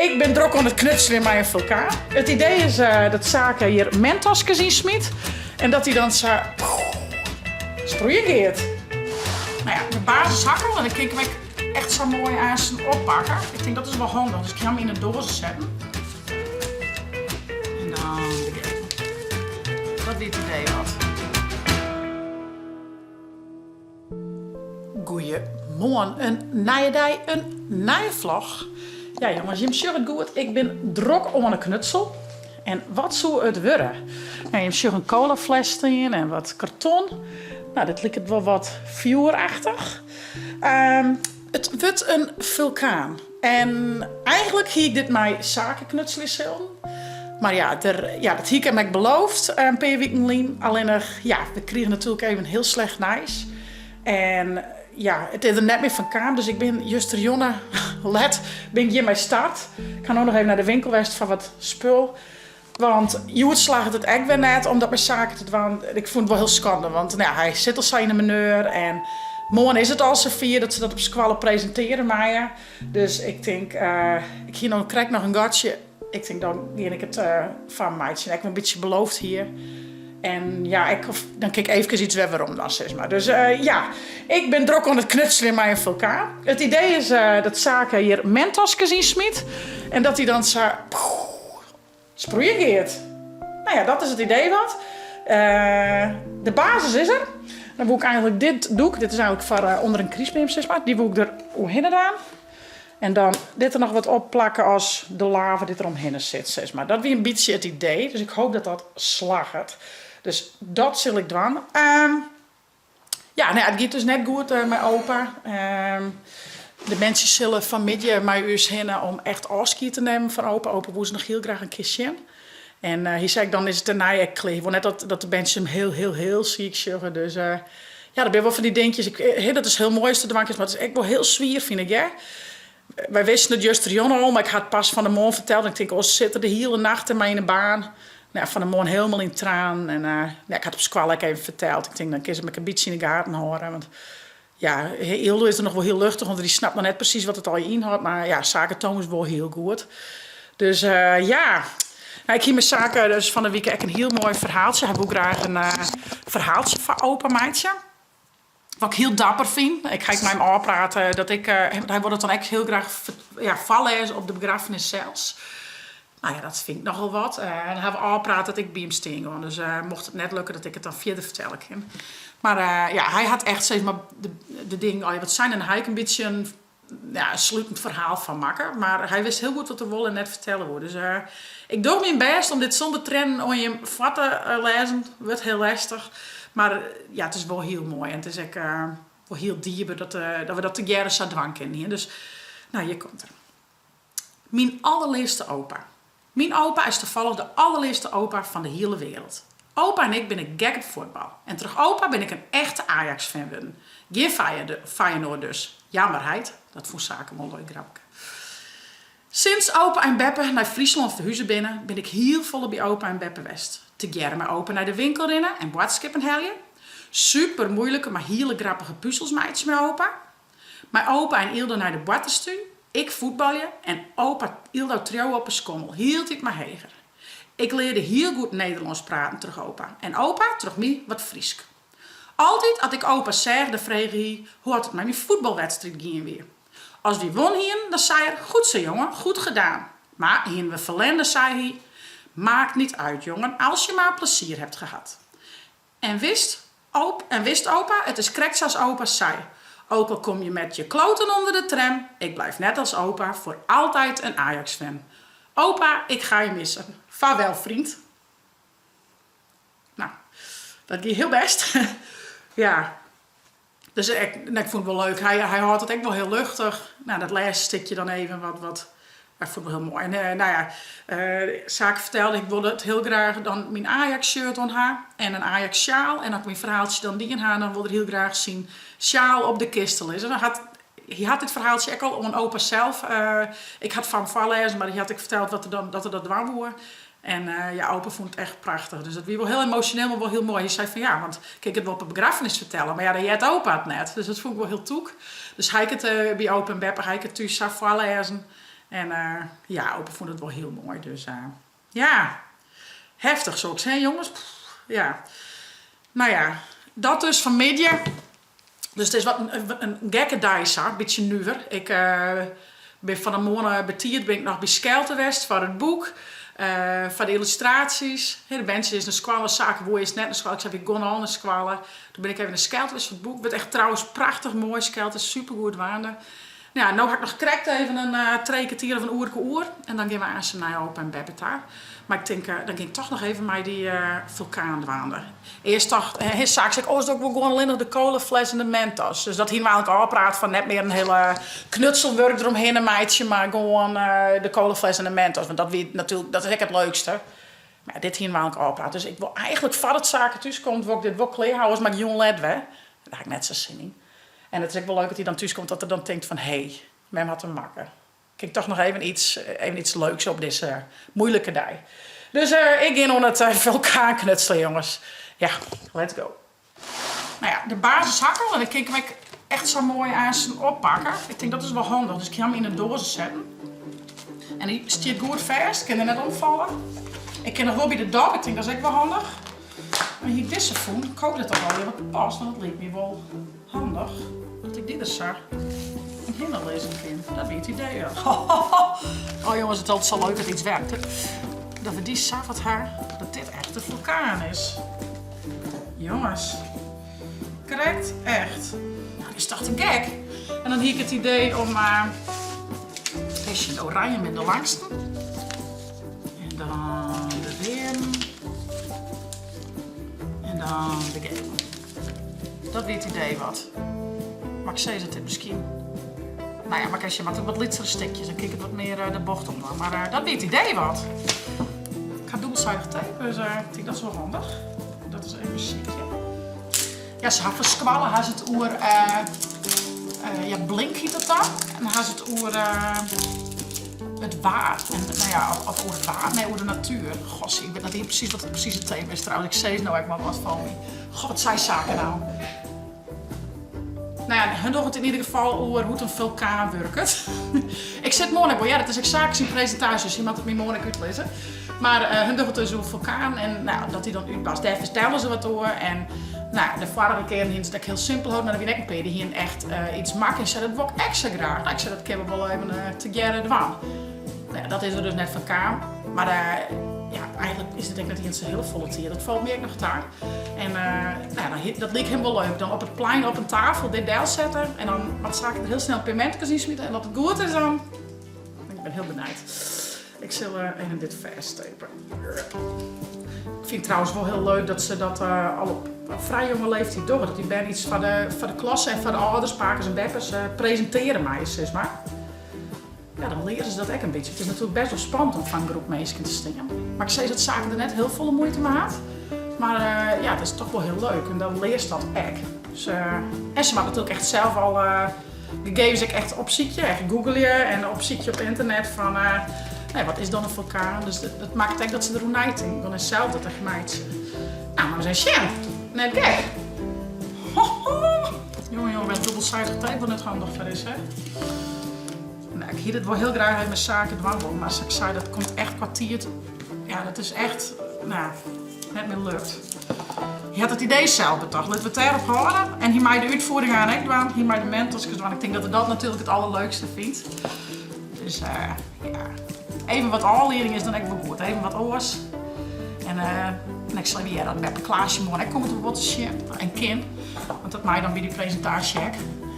Ik bin drok oan it knutseljen mei in fulkaan. It idee is dat Sake hjir Mentoskes yn smyt en dat hy dan sa sproeien giet. Nou ja, de basis ha ik al en dan kin ik hem ek echt sa moai aansten oppakke. Ik tink dat is wol handich, dus ik ha hem yn de doaze setten. En dan de gevel. Dat wie it idee wat. Goeiemoarn, in nije dei, in nije vlog. Ja jonges, jim sjogge it goed, ik bin drok oan 'e knutsel. En wat soe it wurde? Nou, jim sjogge in colafles stean en wat karton. Nou, dit liket wol wat fjoerachtich. It wurdt in fulkaan. En eigenlik hie ik dit mei Sake knutselje sillen. Mar ja, der, ja, dat hie ik him ek beloofd in pear wiken lyn. Allinnich, ja, we krigen natuerlik even hiel slecht nijs. En ja, it is der net mear fan kaam, dus ik bin justerjûn let bin ik hjirmei start. Ik ha no noch even nei de winkel west foar wat spul. Want hjoed slagget it ek wer net om dat mei Sake te dwaan. Ik fûn it wol hiel skande, want nou ja, hy sit al sa yn 'e mineur en moarn is it al safier dat se dat op skoalle presintearje meie. Dus ik tink, ik hie no krekt noch in gatsje. Ik tink, dan gean ik it foar him meitsjen. Ek wol in bytsje beloofd hie. En ja, ek, dan kin ik eefkes iets wer werom dan, sis mar. Dus ja, ik bin drok oan it knutseljen mei in fulkaan. It idee is dat Sake hjir Mentoskes yn smyt en dat hy dan sa sproeien giet. Nou ja, dat is it idee wat. De basis is der. Dan woe ik eigenlik dit doek, dit is eigenlik foar ûnder in krystbeam sis mar, dy woe ik der oerhinne dwaan. En dan dit der noch wat op plakke as de lava dy't der omhinne sit sis mar. Dat wie in bytsje it idee, dus ik hoop dat dat slagget. Dus dat sil ik dwaan. Ja, no ja, it giet dus net goed mei opa. De minsken sille fanmiddei mei ús hinne om echt ôfskied te nimmen fan opa. Opa woe se noch hiel graach in kear sjen. En hy sei ek, dan is it dêrnei ek klear. Hy wol net dat de berntsjes him hiel, hiel, hiel siik sjogge. Dus ja, dat binne wol fan dy dinkjes. Ik, dat is hiel moai ast it dwaan kinst, mar it is ek wol hiel swier, fyn ik, hear. Wy wisten it justerjûn al, mar ik ha it pas fan 'e moarn ferteld. En ik tink, oars sit er de hiele nacht dermei yn 'e baan. No ja, fan 'e moarn hielendal yn tranen. En ja, ik ha it op skoalle ek even ferteld. Ik tink, dan kin se my ek in bytsje yn 'e gaten hâlde. Want ja, Hildo is der noch wol hiel luchtich, want dy snapt noch net presys wat it allegear ynhâldt. Mar ja, Sake Thomas wol hiel goed. Dus ja, no, ik hie mei Sake dus fan 'e wike ek in hiel moai ferhaaltsje. Hy woe graach in ferhaaltsje foar opa meitsje. Wat ik hiel dapper fyn. Ik ha ek mei him ôfpraat dat ik, hy wol dat dan ek hiel graach ja, foarlêze op de begraffenis sels. No ja, dat fyn ik nochal wat. En dan ha we ôfpraat dat ik by him stean gean. Dus mocht it net lukke, dat ik it dan fierder fertelle kin. Mar ja, hy hat echt sis mar de dingen allegear wat sein en hy ek in bytsje in ja, in slutend ferhaal fan makke. Mar hy wist hiel goed wat er wol en net fertelle woe. Dus ik doch myn bêst om dit sûnder triennen oan jim foar te lêzen. Wurdt hiel lestich. Mar ja, it is wol hiel moai en it is ek wol hiel dierber dat we dat tegearre sa dwaan kinnen. Dus, no, hjir komt er. Myn allerleafste opa. Myn opa is tafallich de allerleafste opa fan de hiele wereld. Opa en ik binne gek op fuotbal. En troch opa bin ik in echte Ajax-fan wurden. Gjin Feyenoord dus. Jammer, heit. Dat fûn Sake wol in leuk grapke. Sinds opa en beppe nei Fryslân ferhuze binne, bin ik hiel folle by opa en beppe west. Tegearre mei opa nei de winkel rinne en boadskippen helje. Super moeilike mar hiele grappige puzels meitsje mei opa. Mei opa en Yldo nei de boarterstún, ik fuotbalje en opa Yldo triuwe op 'e skommel, hieltyd mar heger. Ik learde hiel goed Nederlânsk praten troch opa en opa troch my wat Frysk. Altyd at ik opa seach dan frege hy hoe at it mei myn fuotbalwedstriid gien wie. As wy won hienen dan sei er goed zo jongen, goed gedaan. Mar hienen we ferlern dan sei hy maakt niet uit jongen, als je maar plezier hebt gehad. En wist, op, en wist opa, it is krekt sa's opa sei. Ook al kom je met je kloten onder de tram, ik blijf net als opa voor altijd een Ajax-fan. Opa, ik ga je missen. Vaarwel, vriend. Nou, dat gie hiel bêst. Ja. Dus ik, ik fûn it wol leuk. Hy, hy hâldt it ek wol hiel luchtich. Nou, dat lêste stikje dan even wat, wat, ik fûn it wol hiel moai. En eh, nou ja, uh, Sake fertelde, ik wol it hiel graach dan myn Ajax-shirt oan ha en in Ajax-sjaal. En as ik myn ferhaaltsje dan dien ha, dan wol er hiel graach syn sjaal op de kiste lizze. Dan hat, hy hat dit ferhaaltsje ek al oan opa sels. Uh, ik ha it foar him foarlêzen, mar hy hat ek ferteld wat er dan, dat er dat dwaan woe. En ja, opa fûn it echt prachtich. Dus dat wie wol hiel emosjoneel, mar wol hiel moai. Hy sei fan ja, want kin ik it wol op 'e begraffenis fertelle, mar ja, dan heart opa it net. Dus dat fûn ik wol hiel tûk. Dus ha ik it by opa en beppe, ha ik it thús sa foarlêzen. En ja, opa fûn it wol hiel moai, dus ja, heftich soks hè jonges, ja. No ja, dat dus fanmiddei. Dus it is wat in gekke dei sa, in bytsje nuver. Ik bin fan 'e moarn betiid bin ik noch by Skelte west foar it boek, foar de yllustraasjes. De berntsje is nei skoalle, Sake woe earst net nei skoalle. Ik sei, wy gean al nei skoalle. Doe bin ik even nei Skelte west foar it boek. Wurdt echt trouwens prachtich moai, Skelte is supergoed dwaande. No ja, no ha ik noch krekt even in trije kertier of in oerke oer en dan gean we aanst nei opa en beppe ta. Mar ik tink, dan gean ik toch noch even mei dy fulkaan dwaande. Earst tocht Sake sei, oars doch ik wol gewoan allinnich de colafles en de Mentos. Dus dat hiene we eigentlik ôfpraat fan net mear in hiele knutselwurk deromhinne meitsje, mar gewoan de colafles en de Mentos. Want dat wie natuerlik, dat is ek it leukste. Mar ja, dit hiene we eigentlik ôfpraat. Dus ik wol eigentlik foardat Sake thús komt, wol ik dit wol klear hawwe, oars moat ik jûn let wer. Dêr ha ik net sa'n sin yn. En it is ek wol leuk dat hy dan thús komt, dat er dan tinkt fan hé, mem hat him makke. Kin ik toch noch even iets, even iets leuks op dizze moeilike dei. Dus ik gean oan it fulkaan knutselen, jonges. Ja, let's go. Nou ja, de basis ha ik al en dan kin ik him ek echt sa moai aansten oppakke. Ik tink dat is wol handich, dus ik ha him yn 'e doaze setten. En dy stiet goed fêst, kin der net omfalle. Ik kin noch wol by de dop, ik tink dat is ek wol handich. Dan hie ik dizze fûn. Ik hoopje dat dat allegear wat past, want dat liket my wol handich. Dat ik dy der sa omhinne lizzen kin. Dat wie it idee, ja. Oh jonges, it is altyd sa leuk dat iets werkt, hè. Dat we dy sa wat ha, dat dit echt de fulkaan is. Jonges, krekt echt. Nou, dit is toch te gek? En dan hie ik it idee om uh, de oranje met de langsten. En dan de reade. En dan de gele. Dat wie it idee wat. Mar ik sis dat dit miskien. Nou ja, mar ik moat wat lytsere stikjes, dan kin ik it wat mear eh, de bocht om dwaan. Mar eh, dat wie it idee wat. Ik ha dûbelsidich tape, dus eh, ik tink dat is wol handich. Dat is even sykje. Ja, se ha foar skoalle ha se it oer, ja, Blink hjit dat dan. En dan ha se it oer it waar. En, no ja, of oer it waar, nee, oer de natuer. Goh, ik wit net iens presys wat it presize tema is trouwens. Ik sis no ek mar wat fan my. Goh, wat sei Sake no? No ja, hun dogge it yn ieder gefal oer hoe't in fulkaan wurket. Ik sit moarn ek wol, ja, dat is ek Sake syn presintaasje, dus hy moat it my moarn ek útlizze. Mar hun dogge it dus oer fulkaan en no, dat dy dan útbarst. Dêr fertelle se wat oer. En no, de foarige kearen hiene se it ek hiel simpel holden, mar der wiene ek in pear dy hiene echt iets makke en seiden dat wol ik ek sa graach. No, ik sei dat kinne we wol even tegearre dwaan. No ja, dat is der dus net fan kaam. Mar ja, eigentlik is it ek net iens sa hiel folle tiid. Dat falt my ek noch ta. En no ja, dat like him wol leuk. Dan op it plein op in tafel dit delsette en dan moat Sake der hiel snel in pear Mentoskes yn smite en as it goed is dan... Ik bin hiel benijd. Ik sil even dit fêsttape. Ik fyn it trouwens wol hiel leuk dat se dat al op frij jonge leeftiid dogge. Dat dy bern iets foar de, foar de klasse en foar de âlders, pakes en beppes, presintearje meie, sis mar. Ja, dan leare se dat ek in bytsje. It is natuerlik bêst wol spannend om foar in groep minsken te stean. Mar ik sis dat Sake der net hiel folle muoite mei hat. Mar ja, it is toch wol hiel leuk en dan learst dat ek. Dus, en se moat natuerlik echt sels al gegevens ek echt opsykje, echt googleje en opsykje op ynternet fan nee, wat is dan in fulkaan. Dus dat makket ek dat se deroer neitinke. Dan is sels dat echt meitsje. Nou, mar ris even sjen. Net gek. Ho, ho. Jonge, jonge, wêr't dûbelsidich tape wol net handich foar is, hè? Nou, ik hie dit wol hiel graach even mei Sake dwaan wollen, mar sa't ik sei, dat komt echt kwa tiid, ja, dat is echt, nou, net mear lukt. Hy hat it idee sels betocht, litte we it dêrop hâlde. En hy mei de útfiering aan ek dwaan, hy mei de Mentoskes dwaan. Ik tink dat er dat natuerlik it allerleukste fynt. Dus ja, even wat ôflieding is dan ek wol goed, even wat oars. En en ik sil even hearre dat beppe Klaasje moarn ek komt om wat te sjen en kin. Want dat mei dan by dy presintaasje ek.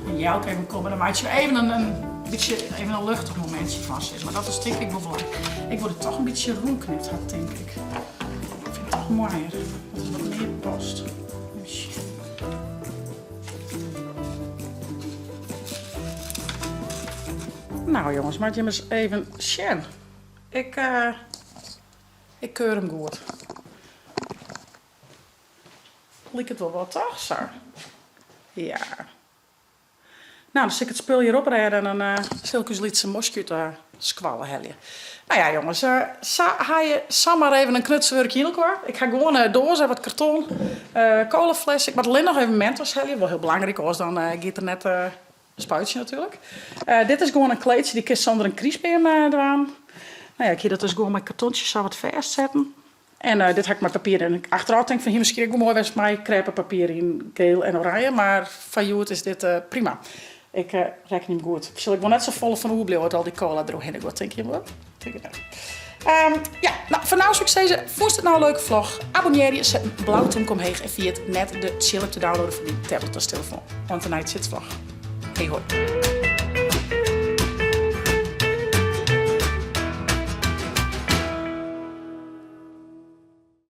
En Jelke even komme, dan meitsje we even in, in bytsje even in luchtich momintsje fan, sis mar. Dat is tink ik wol belangryk. Ik wol it toch in bytsje rûnknipt ha, tink ik. Ik fyn it toch moaier, dat it wat mear past. Even sjen. Nou jonges, moat jim ris even sjen. Ik, uh, ik keur him goed. Liket wol wat, toch? Sa. Ja. Nou, dan sil ik it spul hjir oprêde en dan sil ik ús lytse moskje út de skoalle helje. Nou ja, jonges, sa ha je samar even in knutselwurkje yn elkoar. Ik ha gewoan in doaze en wat karton, colafles. Ik moat allinnich noch even Mentos helje, wol hiel belangryk, oars dan giet er net. Spuitsje natuerlik. Dit is gewoan in kleedsje, dy kinst ûnder in krystbeam dwaan. No ja, ik hie dat dus gewoan mei kartontsjes sa wat fêstsetten. En dit ha ik mei papier en achterôf tink ik fan hie miskien ek wol moai west mei krêpepapier yn geel en oranje, mar foar hjoed is dit prima. Ik rekkenje him goed. Sil ik wol net safolle fan oerbliuwe at al dy kola deroerhinne giet, tinke jim wol? Tink it net. Ja, no, foar no soe ik sizze, fûnst it no in leuke vlog? Abonnearje, set in blau tomke omheech en ferjit net de tsjilp te downloaden foar dyn tablet as telefoan. Oant de nije tsjitvlog. Hej hoi.